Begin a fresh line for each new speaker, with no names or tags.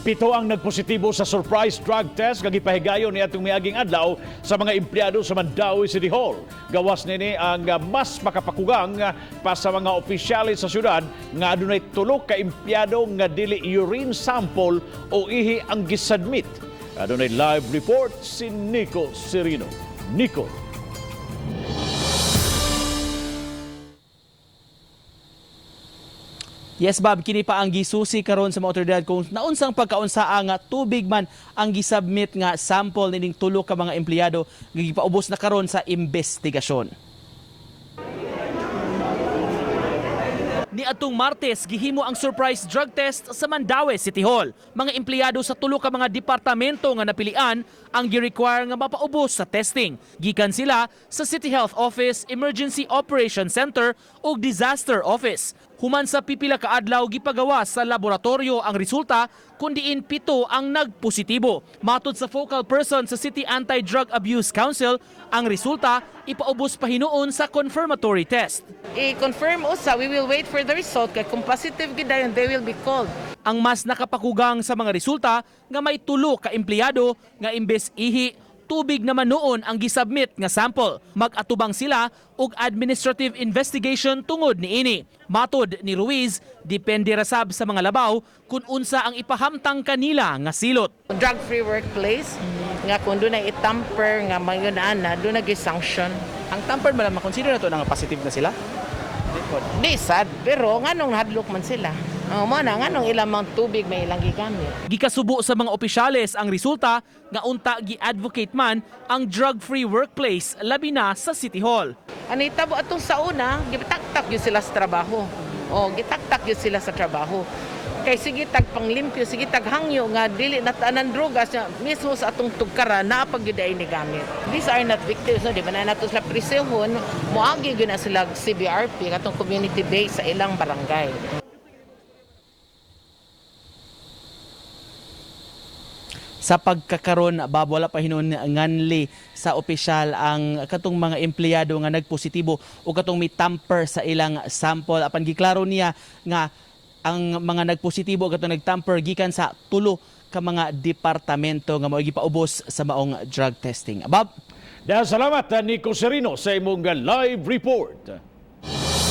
Pito ang nagpositibo sa surprise drug test nga gipahigayon ni atong miaging adlaw sa mga empleyado sa Mandaue City Hall. Gawas nini ang mas makapakugang pa sa mga opisyales sa syudad nga adunay tulo ka empleyado nga dili urine sample o ihi ang gisubmit. Adunay live report si Nico Serino. Nico.
Yes, Bob, kini pa ang gisusi karon sa mga otoridad kung naunsang pagkaunsaa nga tubig man ang gisubmit nga sample nining tulo ka mga empleyado nga gipaubos na karon sa investigasyon. Ni atong Martes, gihimo ang surprise drug test sa Mandaue City Hall. Mga empleyado sa tulo ka mga departamento nga napilian ang gi-require nga mapaubos sa testing. Gikan sila sa City Health Office, Emergency Operation Center ug Disaster Office. Human sa pipila ka adlaw gipagawa sa laboratorio ang resulta kun diin 7 ang nagpositibo. Matod sa focal person sa City Anti-Drug Abuse Council, ang resulta ipaubos pa hinuon sa confirmatory test.
I-confirm usa, we will wait for the result kay kung positive gid dayon, they will be called.
Ang mas nakapakugang sa mga resulta nga may tulo ka empleyado nga imbes ihi, tubig naman noon ang gisubmit nga sample. Mag-atubang sila og administrative investigation tungod niini. Matod ni Ruiz, depende ra sab sa mga labaw kung unsa ang ipahamtang kanila nga silot.
Drug-free workplace nga kung doon ay itamper nga mayon ana, doon na sanction.
Ang tamper man makonsider na to nga positive na sila.
Di sad, pero nganong hadlok man sila. Oh, mo na nganong ilang mga tubig may ilang gigamit.
Gikasubo sa mga opisyales ang resulta nga unta gi-advocate man ang drug-free workplace labi na sa City Hall.
Ano itabo atong sa una, gitaktak yun sila sa trabaho. Oh, gitaktak yun sila sa trabaho. Kay sige tag panglimpyo, sige tag hangyo nga dili na tanan drogas nga mismo sa atong tugkara naa pag gyud ay ni gamit. These are not victims, no, di ba na nato sila prisihon, moagi gyud na sila CBRP katong community base sa ilang barangay.
Sa pagkakaron, Bob, wala pa hinuon nganli sa opisyal ang katong mga empleyado nga nagpositibo o katong may tamper sa ilang sample. Apan giklaro niya nga ang mga nagpositibo o katong nagtamper gikan sa tulo ka mga departamento nga mao gipaubos sa maong drug testing. Bob.
Dahil salamat, Nico Serino, sa imong live report.